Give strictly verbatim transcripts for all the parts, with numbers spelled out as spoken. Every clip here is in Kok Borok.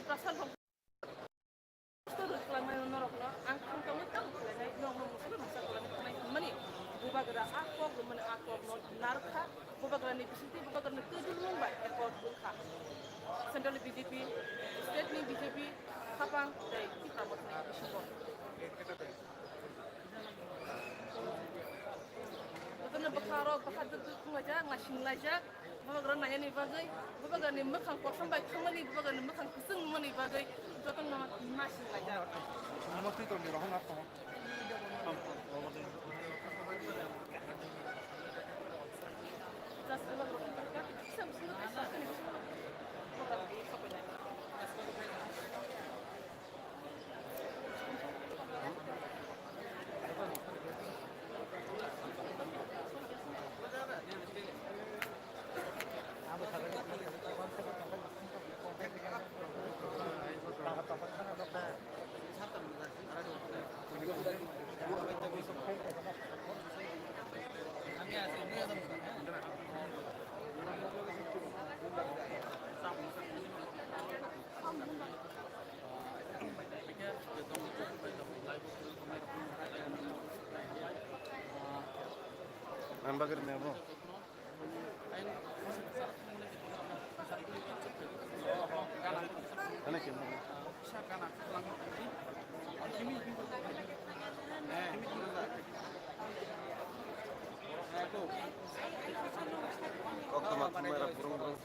Prasad Hok-, Pastor rwkhlangmani norokno ang thang tongwi tamo khlainai, norokno musulo rwchap kwlangwi thanai hwnmani bubagra a kok rwmani a kokno narwkha, bubagrani bisingtwi bubagrani twijlmung bai accord wngkha. Central B J P, state ni B J P, Khapang tei Tipra Mothani bisingo. Jotono bwkha rok bwkha duk duk wnglaijak, naising laijak, bubagra nainani bagwi, bubagrani mwkhang kosom bai thangmani, bubagrani mwkhang kwchwng wngmani bagwi jotono naising laijak. Just bubagra wngkha, kisa bisingo kaisa aswkni bisingo bubagra twi sokoinai. Ang bagir niya, bro. Ano kaya mo? Kok tama tama era burung burung.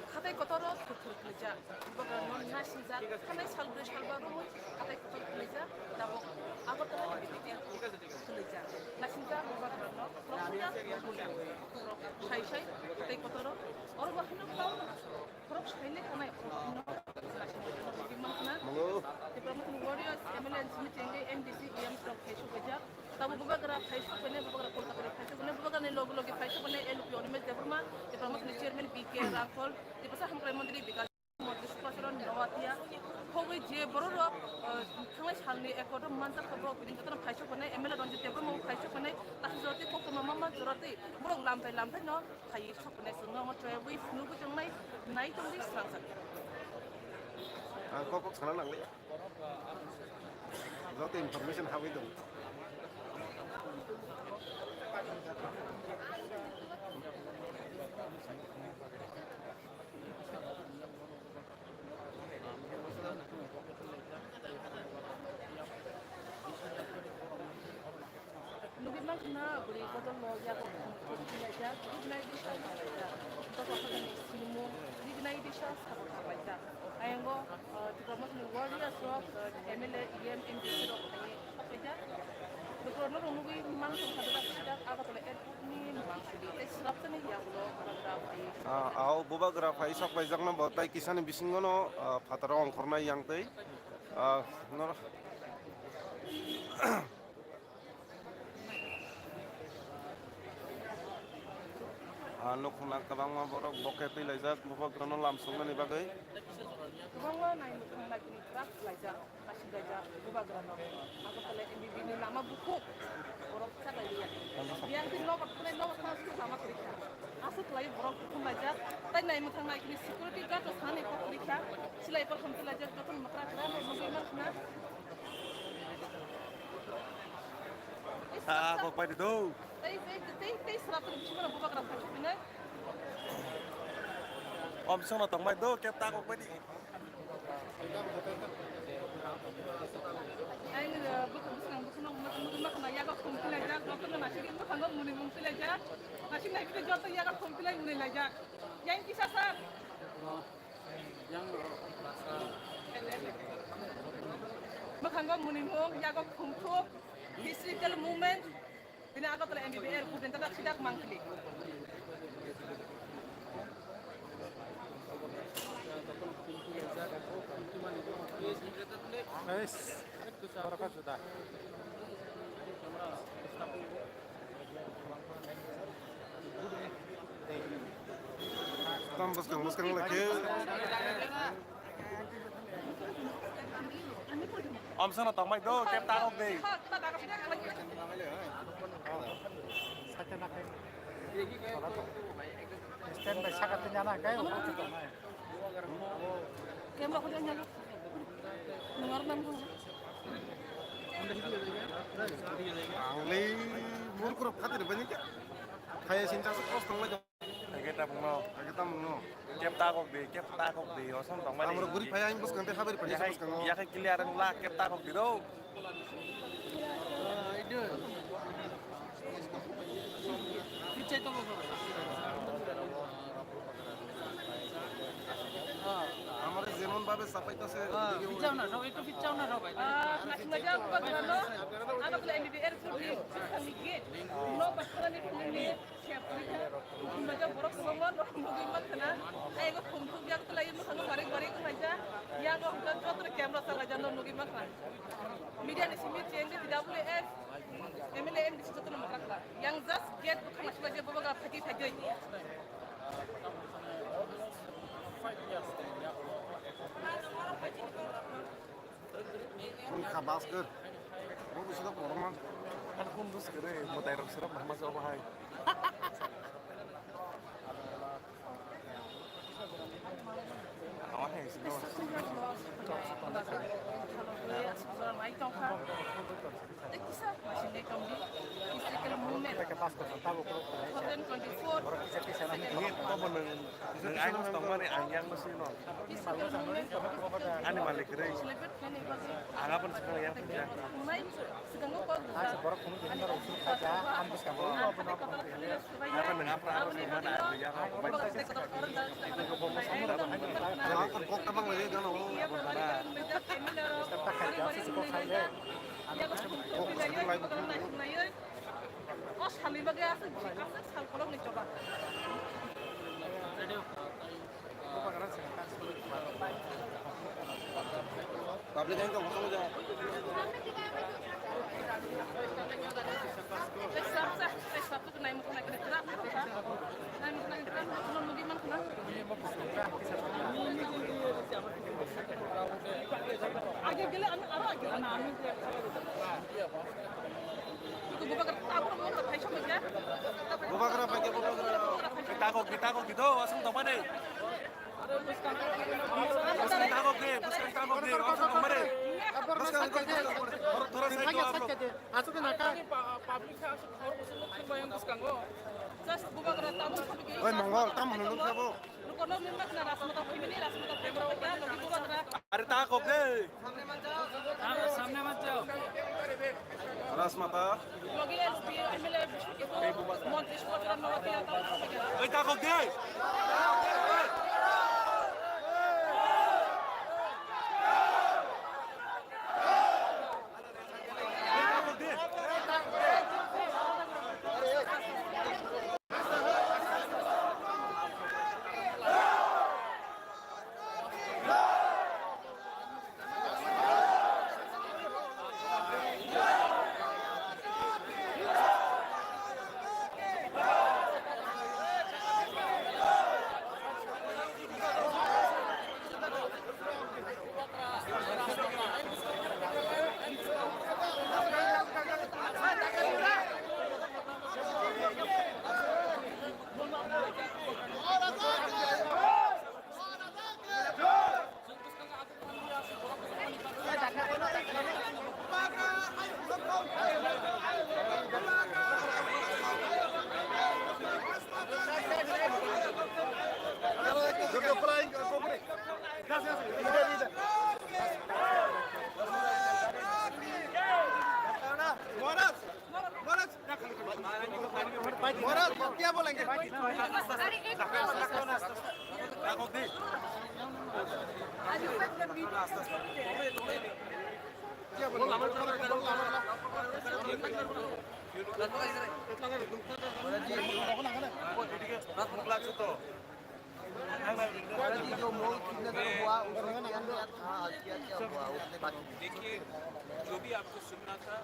Khatai kotoro thurthur khwlaijak. Bubagrano naisijak. Thanai sal brwi sal ba romwi khatai kotor khwlaijak. Tabuk Agartala B B T L khwlaijak. Naisijak bubagrano. Rokya, rokya. Rok sai sai khatai kotoro. Oro bo hino kau. Borok saile kanai, borok no naising borok no bigman khna. Tipra Mothani warriors, M L A and simi chengde M D C, E M rok phai suk baijak. Tabo bubagra phai suk bene, bubagra Kolkata ni phai suk bene, bubagra ni loge loge phai suk bene, L P Animesh Debbarma, Tipra Mothani chairman B K Rangkhol, Tiprasa Hamkrai Montri Bikas Montri Supacharan Noatia. Khogwi je borok rok, eh, thanglai salni accord o manjak kha borok bini jotono phai suk bene, M L A Ranjit Debbarma phai suk bene, tasi jorati koktwma mama jorati borok lamthai lamthai no. Phai sok nai chwng no chwngwi phunugwi chwng nai nai tongwi swnamjak. Ang kok kok sana nangliya. Joto information habwi tong. Nugwi mankha na bwrwi bodol no yago khum khum philaijak, rignai disa khlaijak. Dophani sinimung rignai disa sabo khlaijak. Ayango, ah, Tipra Mothani warriors rok, ah, M L A, E M, M D C rok phaiwi sokphaijak. Lukurokno rw nugwi mankha na bwdak bwdak Agartala airport ni mansuli tei swrapjani yagulo bubagra phaiwi. Ah, ao bubagra phai sokphaijakno bo tai kisani bisingono, ah, phataro ongkhornai yang tei, ah, nor-, Ah, nukhungna kwbangma borok bokhe twi laijak, bubagrano lam songmani bagwi. Kwbangma naimwthang nagini kwrak khlaijak, naisinglaijak bubagrano. Agartala M B B ni lama bukhuk borok chaklai liya. Biyang twi nobar thwnai, nobar thana suk lama kwrwi kha. Aswk khlai borok bukhuk laijak, tai naimwthang nagini security guard rok sanani kok kwrwi kha. Silai por hamti laijak, jotono mwkra kwrak rok nugwi mankha na. Ah, kok pai di do. Tei, tei, tei, tei sra tong chimano bubagra phai sopinai. Om songno tongbai do, kep ta kok pai di. Ai, eh, buku buskang buku nok nok nok na yaga khum pilai jak, nok nok na sigi buku nok muni mung pilai jak. Nasi nai pilai joto yaga khum pilai muni lai jak. Yang kisa sar. Mwkhango munimung, yago khumthuk, historical moment, bini Agartala M B B L, Bhupen Tadak Sidak Mangkhli. Nice. Ora ka juda. Tam bwskang bwskang lai khe. Amsana tongmai do, kep ta rok de. Sakhe na khe. Stand by saka tanya na kai. Camera ko jangan. Nungar nam ko. Ang le murkuro khatir bani kya? Khaya sincha se kos tong lai. Age ta mungno. Age ta mungno. Kep ta kok de, kep ta kok de, osom tong mani. Amro guri phaya ang bus kante habari padi bus kango. Ya kai clear ang la kep ta kok de do. আমার যেমন ভাবে চাপাইতেছে, পিছাও না সব, একটু পিছাও না সবাই। Ano pala M B B S ni, ni, no, basta ni, ni, Borok kwbangma norok nugwi mankha na. Ai, ego thumthumjak twlai mwkhango barik barik wnglaijak. Yang o hwnkhe jotono camera chalaijak no nugwi mankha. Media ni simi cheng de W F, M L A, M D C jotono mwkha kha. Yang just gate bwkhak naisik laijak bobo ga phaidi phaidi. Wngkha bus khe. Bo bisingo kwbangma. Ano kum bus khe re, mwtai rok sirok bahma se obo hai. Ano hai sino. Tei kisa masing de tongdi, physical movement. Two thousand twenty-four. Ini tomo nung, nung aing mas tongmani ang yang mas ino. Physical movement. Ani malik rai. Celebrate khaini bagwi. Ang apan sekarang yang punya. Nai, sekarang kok. Ang seborok kuno jadi naro usul kaja, ang bus kamu. Apa nang apa harus mana yang apa. Ang akan kok tabang lagi kan. Iya, benar. Kok sekarang lagi. O salni bagwi aswk, aswk sal kolokni choba. Public ang tong tong ja. Tei sap sa, tei sap sa nai mukha nai kene tra mukha sa. Nai mukha nai tra mukha no mugi man khna. Age gele ano aro age ano ano. Bubagra pakai bubagra. Kita kok, kita kok gitu, langsung tau mana? Buskang tako ke, buskang tako ke, langsung tau mana? Buskang tako ke, thora side ko aap log. Asuk na ka? Public sa asuk thor buskang ko. Just bubagra tamu sabi ke. Oi, Mongol, tamu nung sabo. Lukono mimba sina rasmata phimini rasmata phimini logi bubagra. Are ta kok de. Samne mat jao. Samne mat jao. Rasmata. Logi S P, M L A, montri sopotera nogo tiya ta. Oi ta kok de. महाराज, महाराज, क्या बोलेंगे? देखिए, जो भी आपको सुनना था,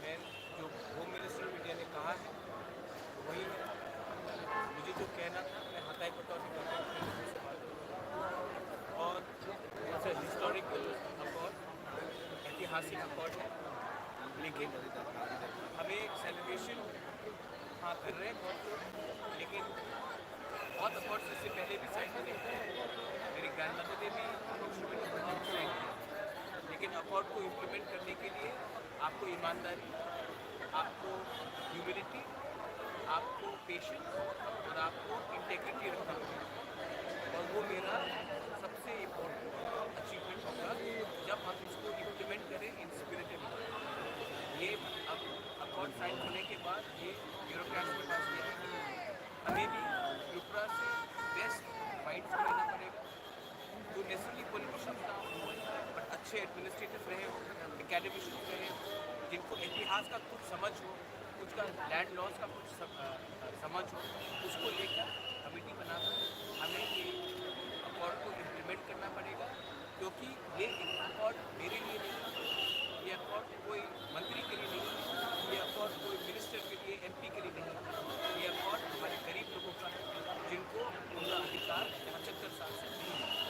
मैं जो होम मिनिस्टर मीडिया ने कहा है, वही मुझे जो कहना था, मैं हताई पटौदी का और it's a historical accord, ऐतिहासिक अकॉर्ड है, लेकिन हमें एक सेलिब्रेशन हाँ, कर रहे हैं बहुत लोग, लेकिन बहुत अकॉर्ड्स इससे पहले भी साइन हुए हैं। मेरी ग्रैंडमदर ने भी साइन किया, लेकिन अकॉर्ड को इम्प्लीमेंट करने के लिए आपको ईमानदारी, आपको ह्यूमिलिटी, आपको पेशेंस और आपको इंटेग्रिटी रखना होगा। और वो मेरा सबसे इम्पोर्टेंट अचीवमेंट होगा, जब हम इसको इम्प्लीमेंट करें इन स्पिरिट एंड। ये अब अकॉर्ड साइन होने के बाद ये ब्यूरोक्रेट्स के पास गया है। हमें भी त्रिपुरा से बेस्ट माइंड्स को लेना पड़ेगा। वो नेचुरली पॉलिटिशियंस ना हो, बट अच्छे एडमिनिस्ट्रेटर्स रहे हो, एकेडमिशियंस रहे हो, जिनको इतिहास का कुछ समझ हो, कुछ का लैंड लॉस का कुछ सम-, अ, अ, समझ हो, उसको लेकर कमेटी बनाकर हमें ये अकॉर्ड को इम्प्लीमेंट करना पड़ेगा, क्योंकि ये अकॉर्ड मेरे लिए नहीं, ये अकॉर्ड कोई मंत्री के लिए नहीं, ये अकॉर्ड कोई मिनिस्टर के लिए, एमपी के लिए नहीं, ये अकॉर्ड हमारे गरीब लोगों का है, जिनको उनका अधिकार पचहत्तर साल से नहीं मिला।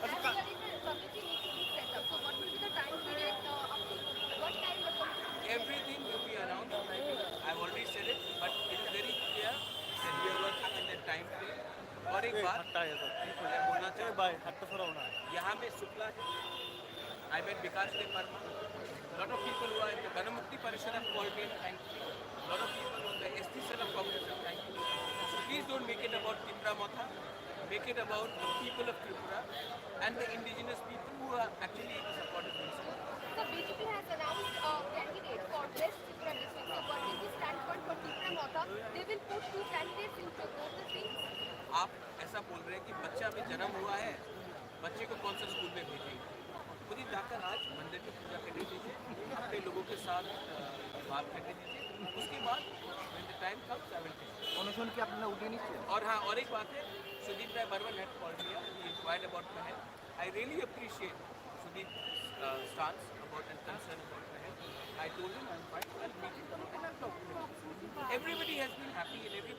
अच्छा, का- Committee need to be set up. So what will be the time period, uh, up to what time the committee will be set up? Everything will be announced. I've already said it, but it is very clear that we are working in that time frame. और एक बात, हट्टा है तो। मैं बोलना चाहता हूँ, भाई, हट्टा थोड़ा होना है। यहाँ में शुक्ला है, I met Bikash Deb Verma. Lot of people who are in the Ganamukti Parishad have called me and thanked me. Lot of people on the S T cell of Congress have thanked me. So please don't make it about Tipra Motha. Make it about the people of Tripura and the indigenous people who are actually supporting this. So B J P has announced a candidate for West Tripura district. So what is the standpoint for Tipra Motha? They will put two candidates in Chowdhury Singh. आप ऐसा बोल रहे हैं कि बच्चा अभी जन्म हुआ है, बच्चे को कौन सा स्कूल में भेजेंगे? खुद ही जाकर आज मंदिर में पूजा करने दीजिए, अपने लोगों के साथ, अ, बात करने दीजिए। उसके बाद when the time comes, I will tell you. অনশন কি আপনারা উঠিয়ে নিচ্ছেন? और हाँ, और एक बात है, Sudeep Rai Barman had called me up, he inquired about Mahal. I really appreciate Sudeep's, uh, stance about and concern about Mahal. I told him I'm fine, I'll meet him and I'll talk to him. Everybody has been happy and everybody